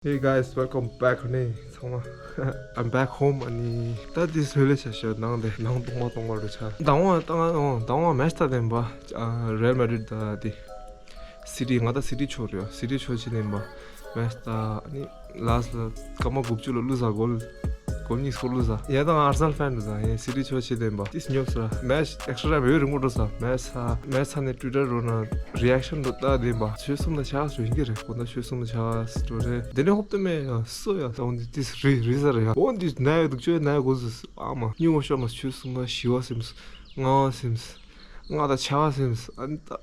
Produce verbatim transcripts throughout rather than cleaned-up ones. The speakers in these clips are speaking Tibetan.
Hey guys, welcome back ནི་ཚང་མ། I'm back home. ཨ་ནི་ད་འདི་སོས་ལེ་ཆ་ཤོད་ནང་དེ་ནང་སྟོང་མ་སྟོང་མ་རུ་ཆ། དང་བ་དང་བ་དང་བ་མེ་སྟ་དེན་པ། རེལ་མ་ཌི་རིད་ད་དེ། སི་ཊི་ང་ད་སི་ཊི་ཆོར་ཡོད། སི་ཊི་ཆོར་ཆི་དེན་པ། མེ་སྟ་ཨ་ནི་ལ་སི་ལ་སྐར་མ་དགུ་བཅུ་ལ་བླུ་ཟ་གོལ། གོལ་གཉིས་སྐོར་བླུ་ཟ། ཡ་ད་ང་ཨར་སལ་ཕན་རུ་ཟ། ཡ་སི་ཊི་ཆོར་ཆི་དེན་པ། ཏིས་ཉོབ་སུ་ར་མེ་ཨེག་སི་ཊ་ར་བེ་རིང་པོ་འགྲོ་ས། མེ་ས་མེ་ས་ནས་ཊུ་ཊར་རོ་ན་རི་ཨེག་ཤན་རོ་ད་དེན་པ། ཆོས་གསུམ་ད་ཆ་སུ་ཡིན་གི་རེད། གོ་ད་ཆོས་གསུམ་ད་ཆ་སུ་རེད། དེ་ནས་ཧོབ་ཏེ་མེ་ཡ་སོ་ཡ་ད་འོན་ཏིས་རི་རི་ཟ་རེད་ཡ། འོན་ཏིས་ན་ཡ་དུག་ཆོས་ན་ཡ་གོ་སུ་ཨ་མ་ཉི་འོ་ཤོ་མ་ཆོས་གསུམ་ད་ཞི་བ་སེམས་ལྔ་བ་སེམས། ང་ད་ཆ་བ་སེམས། ཨ་ནི་ད་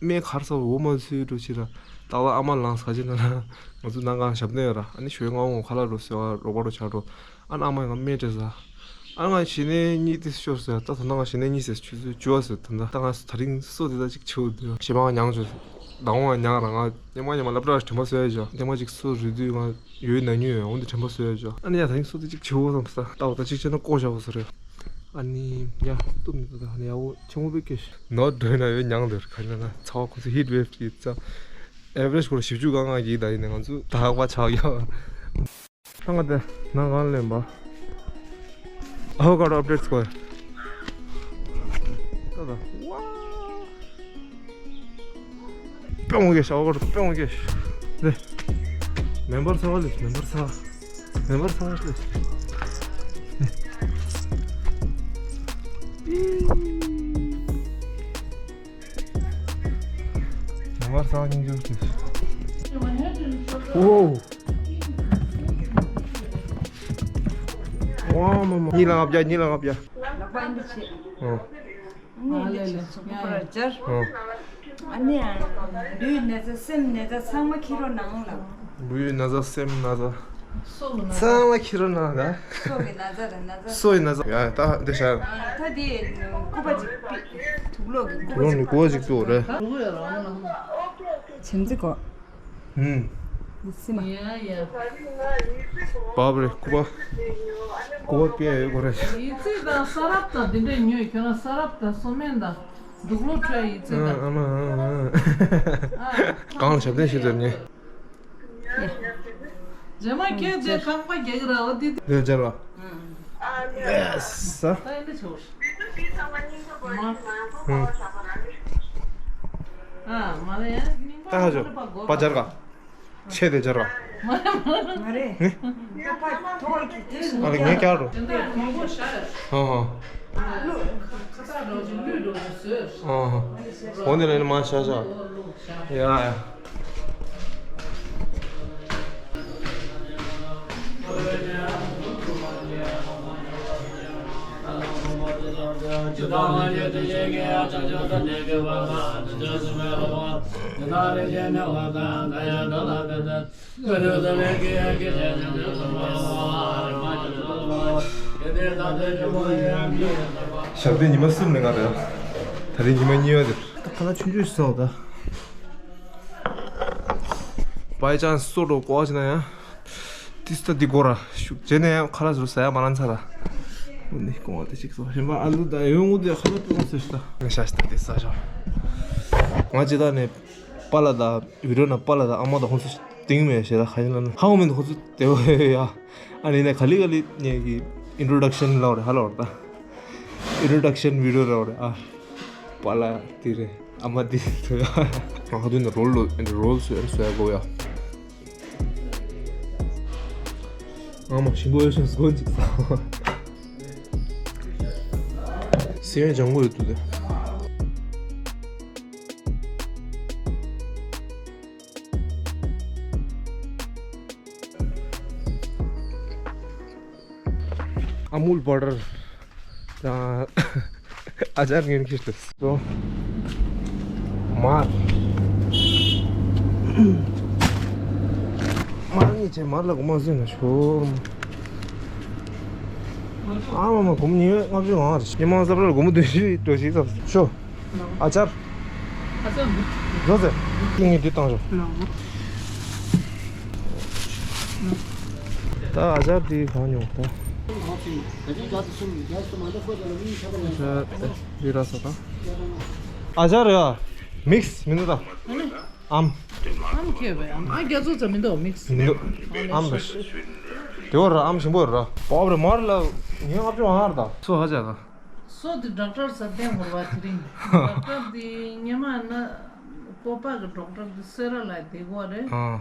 སྨན་གར་ས་འོ་མ་ཚུལ་འགྲོ་ཕྱིར་ར། ཏག་ཏག་ཨ་མ་ལངས་ཁ་ཅིག་ན་ན་ང་ཚོ་ནང་གང་ཞབས་བརྟན་ཡོད་ར། ཨ་ནི་ཞོའི་ང་འོང་ཁ་ལག་འགྲོ་ཟེར་བ་རོགས་པ་འགྲོ་ཆགས་འགྲོ། ཨ་ནི་ཨ་མ་ཡང་སྨན་སྤྲད་ས། ཨ་ནི་ང་གཞི་ནས་གཉིད་དེ་ཤོར་ཟེར། ད་ད་ལྟ་ང་གཞི་ནས་གཉིད་ཟེར་ཆུ་ཚོད་བཅུ་བ་ཟེར། ད་ད་ད་ང་ད་རིང་སོ་དེ་ད་ཅིག་ཆེ་བོ་འདུག་གཞན་པ་ང་མྱངས་བྱོས། ད་འོང་ང་མྱངས་ར། ང་ཉི་མ་ཉི་མ་སློབ་གྲྭ་དྲན་པ་གསོ་ཡ་བྱ། ཉི་མ་ཅིག་སོ་རུ་དུས་ང་ཡོད་ན་ཉུ་ཡོད། འོན་ཏེ་དྲན་པ་གསོ་ཡ་བྱ། ཨ་ནི་ཡ་ད་རིང་སོ་དེ་ཅིག་ཆེ་བོ་བསམ་ས། ད་འོ་ད་ཅིག་བྱས་ན་ལྐོག་བཞག་པོ་ཟེར་རེད། ཨ་ནི་ཡ་སྟོབས་མི་འདུག་ད་ཨ་ནི་ཡ་འོ་ཆེན་མོ་པའི་སྐད་ཤི། ནོར་འགྲོ་ན་ཡོད་མྱངས་འདོད་ག་ན་ན་ཚ་བ་ཁོ་ཚོ་ཧིཊ་ཝེབ་ཀྱི་ཚ། ཨེ་ཝ་རེཇ་སྐོར་བཞི་བཅུ་གང་ང་གི་ད་ཡིན་ནས་ང་ཚོ་ད་ཧག་པ་ཆགས་ཡོད། ད་ང་དེ་ནང་གང་ལེན་པ། ཨ་ཧོ་ཀ་ཌོ་ཨབ་ཌེཊ་སྐོར། ད་ད། ཝ། དཔེ་འོང་གེ་ཤ་ཨ་ཧོ་ཀ་ཌོ་དཔེ་འོང་གེ་ཤ། ནེ། མེམ་བར་ཚ་བ་ལེ། མེམ་བར་ཚ་བ། མེམ་བར་ཚ་བ་ལེ། མེམ་བར་ཚ་བ་སྙིང་རྗེ་ལེ། ཨོ། ཝ་མ་མ། གཉིས་ལ་ལྔ་བརྒྱ། གཉིས་ལ་ལྔ་བརྒྱ། ལག་པ་ཨེ་འདྲ་བྱེད། ཨོ། ཨ་ནི་འདི་བྱེད་སོ་ཀུ་པར་སྦྱར། ཨོ། ཨ་ནི་ལུས་ན་ཚ་སེམས་ན་ཚ་ཚང་མ་ཁྱེར་རོགས་གནང་ལབ། ལུས་ན་ཚ་སེམས་ན་ཚ། སྲོག་གི་ན་ཚ། ཚང་མ་ཁྱེར་རོགས་གནང་ལབ། སྲོག་གི་ན་ཚ་དང་ན་ཚ། སྲོག་གི་ན་ཚ། ཡ་ད་འདི་བྱ། ད་འདི་སྐུད་པ་ཅིག་དུག་ལོག་གི་སྐུད་པ་ཅིག་སྐུད་པ་ཅིག་དུག་རེད། བྱེམ་ཙི་གོ། ཧུམ། སི་མ། ཡ་ཡ། བབ་རེ་ཀུ་བ། ཀུ་བ་པེ་ཡོད་གོ་རེ། ཡི་ཙི་དང་ས་རབ་དང་དེ་འདྲ་ཉོས། ཁྱོད་རང་ས་རབ་དང་སོ་སྨན་དང་དུག་ལོག་འཕྲོད་ཡི་ཙི་དང་། ཨ་མ་ཨ་མ། གང་ལ་ཞབས་བརྟན་ཞུ་ཟེར་ཉེ། རྗེས་མ་ཁྱོད་དེ་ཁང་པ་རྒྱག་གི་ར་བ་དེ་དེ། ལས་སྦྱར་བ། ཡེ་སི། ད་ཡིན་ན་ཆོག་ཨ་མ་རེད། ད་ཧ་ཇོ། པ་སྦྱར་ག་ཆེ་དེ་སྦྱར་བ། མ་རེད། ནི། ད་ཕ་ཐོག་གི་དེ་ཨ་ལ་ངས་བསྐྱར་རོ། དེ་འདྲ་མང་པོ་བཞག་ཡོད། ཧ་ཧ། ཁ་ཁ་ཁ་ཁ་ཁ་འགྲོ་ཅིག་ལུད་འགྲོ་ཅིག་བཟོས། ཧ་ཧ། འོ་ནི་ལ་ནི་མ་བཞག་བཞག་ཡ་ཡ། ཞག་དེ་ཉི་མ་གསུམ་ནས་ང་རེད། ད་རེས་ཉི་མ་གཉིས་པ་དེ། ད་ཁ་ལག་ཆུང་ཆུང་ཞིག་ཟ་འོ་ད། བའི་ཅང་སི་སོ་འགྲོ་གོ་བ་ཅི་ན་ཡང་། ཏིས་ཏ་འདི་གོ་ར་ཤུགས་རྗེས་ནས་ཡང་ཁ་ལག་ཟུར་ཟ་ཡ་མ་རང་ཚ་ར། འོ་ནི་གོང་བ་དེ་ཅིག་ཟ་ཞིམ་པ་ཨ་ལུ་ད་ཡོང་ངུ་དེ་ཁ་ལག་ཏུ་ཟེར་ཤི་ད། ང་ཤ་ཤི་ད་དེ་ཟ་ཞོ། ང་ཅི་ད་ནས་པ་ལ་ད་བི་ཌིའོ་ན་པ་ལ་ད་ཨ་མ་ད་ཁོང་ཚོ་སྟིང་མེད་ཞེ་ད་ཁ་ཡིན་ལ་ན་ཧ་གོ་མེད་ད་ཁོང་ཚོ་དེ་བ་ཡ། ཨ་ནི་ནས་ག་ལི་ག་ལི་ངས་ཀྱི་ཨིན་ཊྲོ་ཌག་ཤན་ལ་བ་རེ་ཧ་ལ་བ་རེ་ད། ཨིན་ཊྲོ་ཌག་ཤན་བི་ཌིའོ་ར་བ་རེ་ཨ། པ་ལ་དེ་རེད། ཨ་མ་དེ་ཐོ་ཡ། ང་ཁ་དུས་ནས་རོལ་ལོ་རོལ་སོ་ཡ་སོ་ཡ་གོ་ཡ། ཨ་མ་ཞིང་པོ་ཡོད་ཤོས་སྒོ་ཅིག་ས། སེ་ཡོན་ལྗང་གུ་ཡོད་དུ་དེ། ཨ་མུལ་བ་ཊར་དང་ཨ་ཅར་ངན་ཁྱེར་ཏེ་སོ། མར། མར་ཉིད་ཆེ་མར་ལ་གོ་མ་ཟིན་ན་ཤོ། ཨ་མ་མ་གོ་མ་ཉིད་ལྔ་བཅུ་ང་རེ་ཉི་མ་ས་པྲ་ལ་གོ་མ་དུ་ཤི་ཏོ་ཤི་ས་ཤོ། ཨ་ཅར། ཨ་ཅར་འདི། བཟོ་ཟེར། ཀིང་ངས་འདི་བཏང་ཤོག་ད་ཨ་ཅར་འདི་གང་ཉོ་ད། ཨ་ཅར་འདི་ར་ས་ད། ཨ་ཅར་ཡ། མིག་སི་མི་འདུག་ད། ཨམ། ཨམ་ཁེ་བའི་ཨམ། ཨ་རྒྱ་མཚོ་ཙམ་མི་འདུག་མིག་སི། མི་འདུག་ཨམ་རེད། དེ་བོ་ར་ཨམ་ཞིམ་པོ་ར། ཨོ་རེད་མར་ལ་ཉོས་ཨབ་ཅོ་ཧར་ད། སོ་ཧ་ཅག་ད། སོ་དེ་ཌོག་ཊར་ས་བསྟན་འོར་བ་དེ་རིང་། ཌོག་ཊར་དེ་སྔོན་མ་ན་སྤོ་པ་གི་ཌོག་ཊར་དེ་སེ་ར་ལ་དེ་གོ་རེད། ཨ།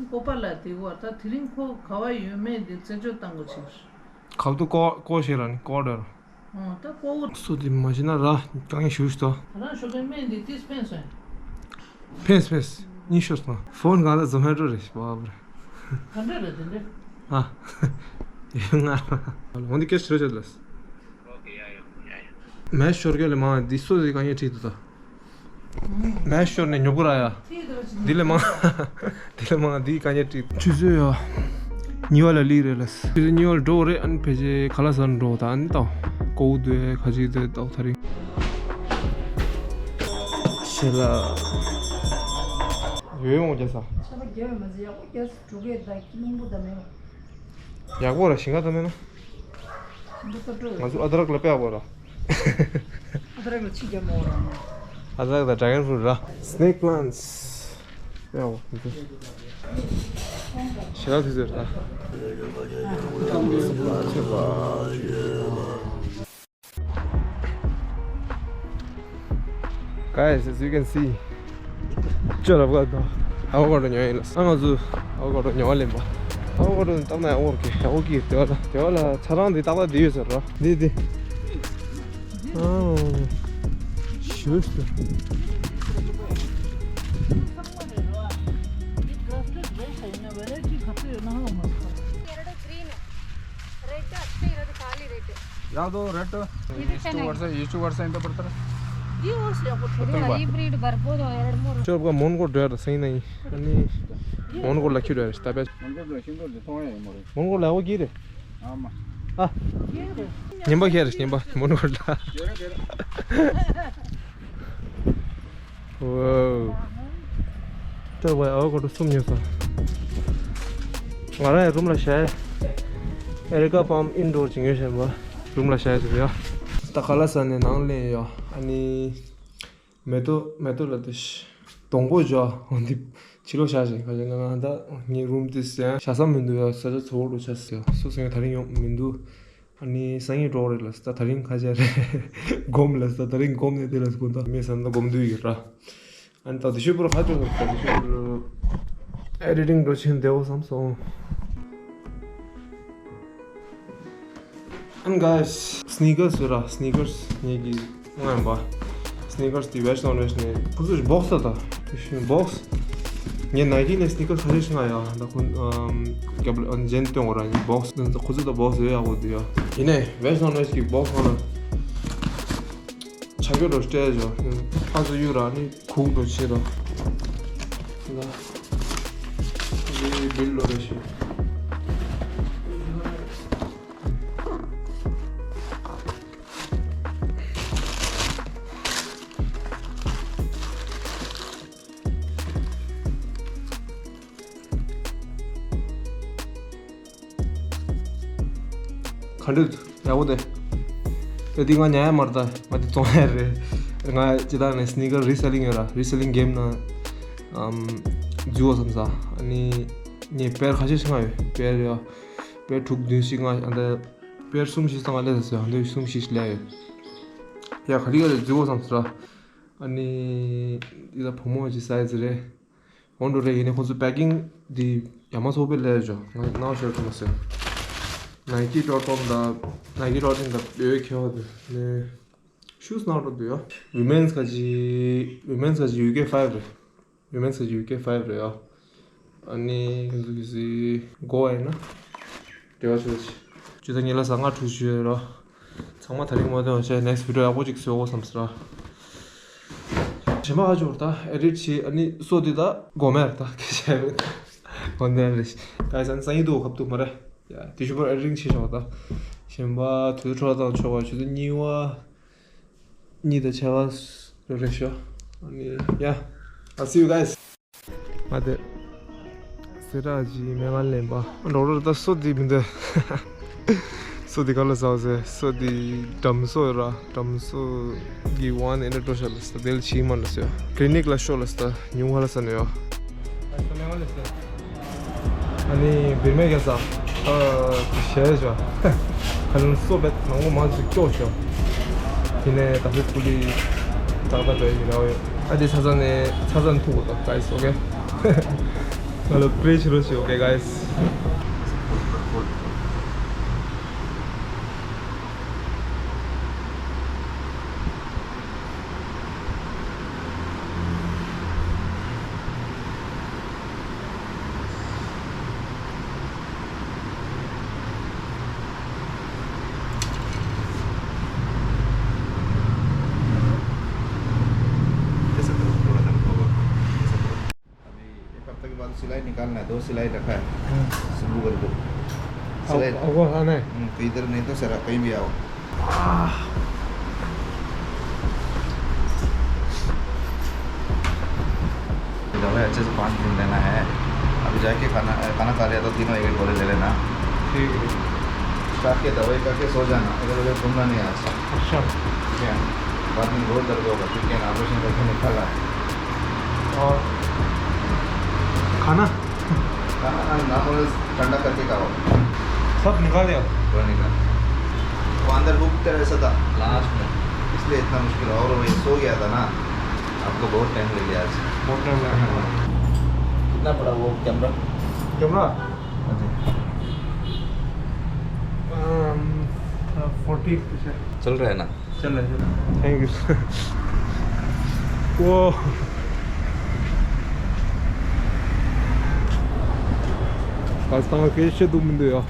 སྤོ་པ་ལ་དེ་གོ་ད་དེ་རིང་ཁོ་ག་བ་ཡོད་མེད་དེ་རྩད་གཅོད་བཏང་དགོས་ཕྱིར། ཁབ་ཏུ་ཀོ་ཀོ་ཤེས་ར་ནི་ཀོ་ཌར། ཨོ་ད་ཀོ་བོ། སོ་དེ་མ་ཤེས་ན་ར་གང་ཡིན་ཞུ་ཞུ་ད། རང་ཞོགས་པའི་སྨན་དེ་ཏིས་ཕན་སོན། ཕན་ཕན་གཉིས་ཤོར་སོང་། ཕོན་གང་ལ་ཛོ་མེ་ཊོ་རེད་ཤི་བ་བ་རེད། ག་འདྲ་རེད་དེ་འདྲ། ཨ། ཡོད་ང་། འོན་ཏེ་སྐད་ཆ་ཆོད་ལ། མེ་ཤོར་གྱི་ལ་མ་འདི་སོ་དེ་གང་ཡིན་ཁྲིད་དུ་ད། མེ་ཤོར་ནས་ཉོ་གི་ར་ཡ། འདི་ལས་མང་། འདི་ལས་མང་འདི་དཀའ་ངལ་འཕྲད། ཆུ་ཚོད་ཡ། གཉིས་པ་ལ་ལི་རེད་ལ། ཆུ་ཚོད་གཉིས་པ་ལ་འགྲོ་རེད། ཨ་ནི་ཕལ་ཆེར་ཁ་ལག་ཟ་འགྲོ་ད། ཨ་ནི་ཏོ་ཀོ་བོ་དུ་ཁ་ཅིག་དུ་ཏོ་ཐ་རིང་། ཤེ་ལ། ཡོད་ཡོང་རྒྱ་ས། ཆ་པ་རྒྱ་ཡོད་མ་ཟེར་ཡག་པོ་རྒྱ་ས་འགྲོ་གས་ད་ཀི་ལུང་པོ་ད་མེད་པ། ཡག་པོ་ར་ཞིང་ཁ་ད་མེད་ན། ང་ཚོ་ཨ་དྲག་ལ་དཔེ་ཡག་པོ་ར། ཨ་དྲག་ལ་ཆི་རྒྱ་མོ་ར། ཨ་དྲག་ད་ཌ་ར་གོན་ཕུ་རུཊ་ར། སི་ནེག་པི་ལན་ཊི་དཔེ་ཡག་པོ། ཞེ་དྲག་དུས་ཚོད་ར། Guys, as you can see, ཅོ་ལབ་ག་དང་ཨ་བོ་ཀ་ཌོ་ཉོ་ཡིན་ལ། ཨ་ང་ཚོ་ཨ་བོ་ཀ་ཌོ་ཉོ་བ་ལེན་པ། ཨ་བོ་ཀ་ཌོ་ནི་ཏག་ན་ཨ་བོ་ཀེ་ཨ་བོ་ཀེ་དེ་བ་ལ་དེ་བ་ལ་ཆ་རང་འདི་ཏག་ཏག་འདི་ཡོད་ཟེར་ར། འདི་འདི། ཨ་ཞུ་ཞུ། ಎರಡು green. Red ಅಷ್ಟೇ ಇರೋದು, ಖಾಲಿ ರೆಡ್. ಯಾವುದು ರೆಡ್? ಇದು ಎಷ್ಟು ಚೆನ್ನಾಗಿದೆ. ವರ್ಷ, ಎಷ್ಟು ವರ್ಷ ಇಂದ ಬರ್ತಾರೆ? ಈ ವರ್ಷ ಯಾಕೋ ಇದು ಹೈಬ್ರಿಡ್ ಬರ್ಬೋದು, ಎರಡು ಮೂರು. ಚೋರ್ಗ 몽골 ಡ್ರೈವರ್ ಸೈನ್ ಆಗಿ. ಅಲ್ಲಿ 몽골 ಲಕ್ಕಿ ಡ್ರೈವರ್ ಇಷ್ಟ. 몽골 ಡ್ರೈವರ್, 몽골 ಡ್ರೈವರ್. 아. ཉིན་པ་ཁྱེར་ཉིན་པ་ངོ་ནོར་ལ། ཝའོ། ཏོ་བའི་ཨ་བོ་ཀ་ཌོ་གསུམ་ཉོས་སོང་། ང་རང་ཡང་རུམ་ལ་བཞག་ཡ། ཨེ་རི་ཀ་ཕཱམ་ཨིན་ཌོར་ཅིག་ཉོས་བཞག་པ། རུམ་ལ་བཞག་ཡ་ཟེར་ཡ། ད་ཁ་ལག་ཟ་ནས་ནང་ལེན་ཡོད། ཨ་ནི། མེ་ཏོག་མེ་ཏོག་ལ་དེ་ཤི། སྡོང་པོ་འཇོག་འོ་འདི་ཕྱི་ལོགས་བཞག་བཞིན་ཁ་ཤས་ང་ད་ངའི་རུམ་དེ་ཟེར་བཞག་ས་མི་འདུག་ཡ། ས་ཆ་ཚ་བོ་འགྲོ་ཆ་ཟེར་སོ་སོ་ཡང་དེ་རིང་ཡོང་མི་འདུག་ཨ་ནི་སང་ཉིན་འགྲོ་རེད་ལ་ད་དེ་རིང་ཁ་ཤས་རེད། སྒོམ་ལ་ད་དེ་རིང་སྒོམ་ནས་དེ་ལ་སྒོམ་ད་མེད་བསམ་ད་སྒོམ་དུས་ཡོད་ར། ཨ་ནི་ད་དེ་ཤོད་པོར་ཧ་ཅང་ད་དེ་ཤོད་པོར་ཨེ་ཌི་ཊིང་འགྲོ་ཆེན་བདེ་བོ་བསམ་སོང་། And guys, སི་ནི་ཀར་སི་ར། སི་ནི་ཀར་སི་ངའི་གི་ང་ཡིན་པ། སི་ནི་ཀར་སི་དེ་བེ་ཇི་ནོན་བེ་ཇི་ནས་ཁོ་ཚོ་བོག་སི་ད་ད། བོག་སི། ངས་ནའི་ཀི་ནས་སི་ནི་ཀར་སི་ཁ་ཤས་ཤིག་ང་ཡ་ད་ཁོ་རྒྱབ་ལ་ཨ་ནི་ཇེན་སྟོན་གོ་ར་ཡིན། བོག་སི་ཁོ་ཚོ་ད་བོག་སི་ཡོད་ཡག་པོ་འདུག་ཡ། ཡིན་ནའི་བེ་ཇི་ནོན་བེ་ཇི་གི་བོག་སི་ཁོ་ན་ཆ་གྱོད་རོ་སྤྲད་ཡོད། ཁ་ཚོ་གཡུག་ར་ནི། ཁུག་འགྲོ་ཆེ་རོ། ལ། ཡི་བིལ་ལོ་རེ་ཞུ། ག་འདྲ་འདུག་ཡག་པོ་དེ། ཨེ་འདི་ང་ཉལ་ཡ་མ་རེད་ད། ང་འདི་བཙོང་ཡ་རེད། ང་སྤྱི་བཏང་ནས་སི་ནི་ཀར་རི་སེ་ལིང་ཡོད་ར། རི་སེ་ལིང་གེམ་ནང་ཨམ་འཛུལ་བ་བསམ་ས། ཨ་ནི་ངས་པེར་ཁ་ཤས་ཤིག་ང་ཡོད། པེར་ཡོད། པེར་དྲུག་བདུན་ཞིག་ང་ཨ་འདི་པེར་གསུམ་བཞི་ཙམ་ང་སླེབས་ཟེར། ཨ་འདི་གསུམ་བཞི་ཞིག་སླེབས་ཡོད། ཡ་ག་རི་ག་རེ་འཛུལ་བ་བསམ་ས་ར། ཨ་ནི་འདི་ད་བུ་མོ་གི་སའི་ཛི་རེད། འོང་འགྲོ་རེད། ཡིན་ནའི་ཁོང་ཚོ་པེ་ཀིང་འདི་ཡ་མ་ཚོགས་པའི་ལས་ཅོ་ང་ནང་ཤོར་ཐུབ་མ་སོང་། ནའི་ཀི་ཌོཊ་ཀོམ་དང་ནའི་ཀི་ཌོཊ་ཨིན་དང་བེ་བེ་ཁེ་བ་དུ་ནས་ཤུ་སྣང་འགྲོ་འདུག་ཡ། ཝི་མེན་སི་ཁ་ཅིག་ཝི་མེན་སི་ཁ་ཅིག་ཡུ་ཀེ་ཕའིབ་རེད། ཝི་མེན་སི་ཁ་ཅིག་ཡུ་ཀེ་ཕའིབ་རེད་ཡ། ཨ་ནི་ཁོང་ཚོ་གི་སི་གོ་བ་ཡིན་ན་དེ་བ་ཆོས་ཆི་ཆུ་ཚོད་ཉི་ལ་ཟ་ང་ཁྲུ་ཆུ་ཡོད་རོ། ཚང་མ་དེ་རིང་མ་ཐོན་བྱས་ནེག་སི་བི་ཌི་ཡོ་ཡག་པོ་ཅིག་བཟོ་དགོས་བསམ་ཟེར། གཞན་པ་ཧ་ཅོར་ད་ཨེ་ཌིཊ་བྱེད། ཨ་ནི་སོ་དེ་ད་སྒོམ་ཡར་ད་སྐད་ཆ་ཡོད། སྒོམ་དེ་རེད། ད་ཡ་སང་སང་ཡིན་འདུག་ཁབ་ཏུ་མ་རེད། ཡ་དེ་ཞུ་བར་ཨེ་ཌིཊ་བྱེད་ཆོག་ད། གཞན་པ་དུས་ཚོད་འཕྲོ་བརླག་བཏང་ཆོག་པ་ཆུ་ཚོད་གཉིས་པ་གཉིས་དང་ཆ་བ་རེད་ཤོ། ཨ་ནི་ཡ། I'll see you guys. ང་དེ་སེ་ར་ཅིག་མེ་མ་ལེན་པ། ཌོག་ཊར་ད་སོ་དེ་མི་འདུག་སོ་འདི་ག་ལ་ཟ་ཟེ། སོ་འདི་འགྲམ་སོ་ར། འགྲམ་སོ་གི་ཝན་ཨེ་ན་འགྲོ་ཤ་ལ་སྟ་དེལ་ཆི་མ་ལ་སོ་ཡ། ཀླི་ནིག་ལ་ཤོ་ལ་སྟ་ཉུང་ཧ་ལ་ས་ནོ་ཡ། ཨ་ནི་བིར་མེ་ག་ས་ཨ་ཤེ་ཤ་ཁ་ལན་སོ་བེད་ནང་མ་ཟིག་ཅོ་ཤོ། དེ་ནས་ད་ཧུ་ཀུ་ལི་ཏག་ཏག་བེད་ཡི་ར་ཡོ། ཨ་དེ་ཚ་ཚ་ནས་ཚ་ཚ་ཐུག་གོ་ད་guys, okay? ང་ལ་པྲེ་ཆི་རོ་ཤི། Okay, guys. अभी एक हफ्ते के बाद सिलाई निकालना है, दो सिलाई रखा है। हम्म। सिल्लू करके। अब, सिलाई अब वो आना है। हम्म, तो इधर नहीं तो सर, कहीं भी आओ। आह। दवाई अच्छे से पाँच दिन लेना है। अभी जाके खाना, खाना खा लिया तो तीनों एक एक गोली ले लेना। ठीक है। खा के दवाई खा के सो जाना, इधर उधर घूमना नहीं आज। अच्छा। ठीक है। बाद में बहुत दर्द होगा, ठीक है ना, ऑपरेशन करके निकाला है। और खाना? खाना, हाँ, नॉर्मल ठंडा करके खाओ। सब निकाल दिया? पूरा निकाल। वो अंदर हुक तरह से था लास्ट में, इसलिए इतना मुश्किल। और वो ये सो गया था ना, आपको बहुत टाइम ले लिया आज। बहुत टाइम लगा। कितना पड़ा वो कैमरा? कैमरा? हाँ जी। अम, फोर्टी कुछ है। चल रहा है ना? चल रहा है, चल रहा है। Thank you, sir. Whoa. आज तक कैसे दो मिनट यार।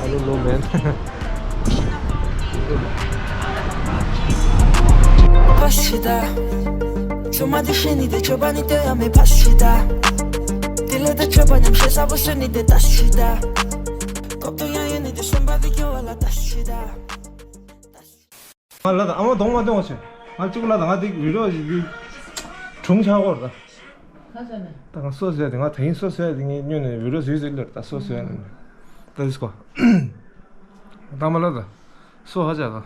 I don't know, man. Pasida, chuma de sheni de chobani te ame pasida. Dile de chobanem shesa bo sheni de tasida. Kopto ya yeni de shomba de yo ala tasida. ང་ལ་དང་ཨ་མ་གདོང་མ་གདོང་བ་ཆེ། ང་གཅིག་ལ་དང་ང་དེ་བི་ཌིའོ་ཞིག་གི་གྲུང་ཆགས་སྐོར་ད། ཁ་ས་ནས། ད་ང་སོ་ཟེར་དེ་ང་ད་ཡིན་སོ་ཟེར་དེ་ངས་སྨྱོ་ནས་བི་ཌིའོ་བཟོས་ཟེར་ལར་ད་སོ་ཟེར་ནས། ད་དིས་ཀོ། ད་མ་ལ་ད། སོ་ཧ་ཅག་ད།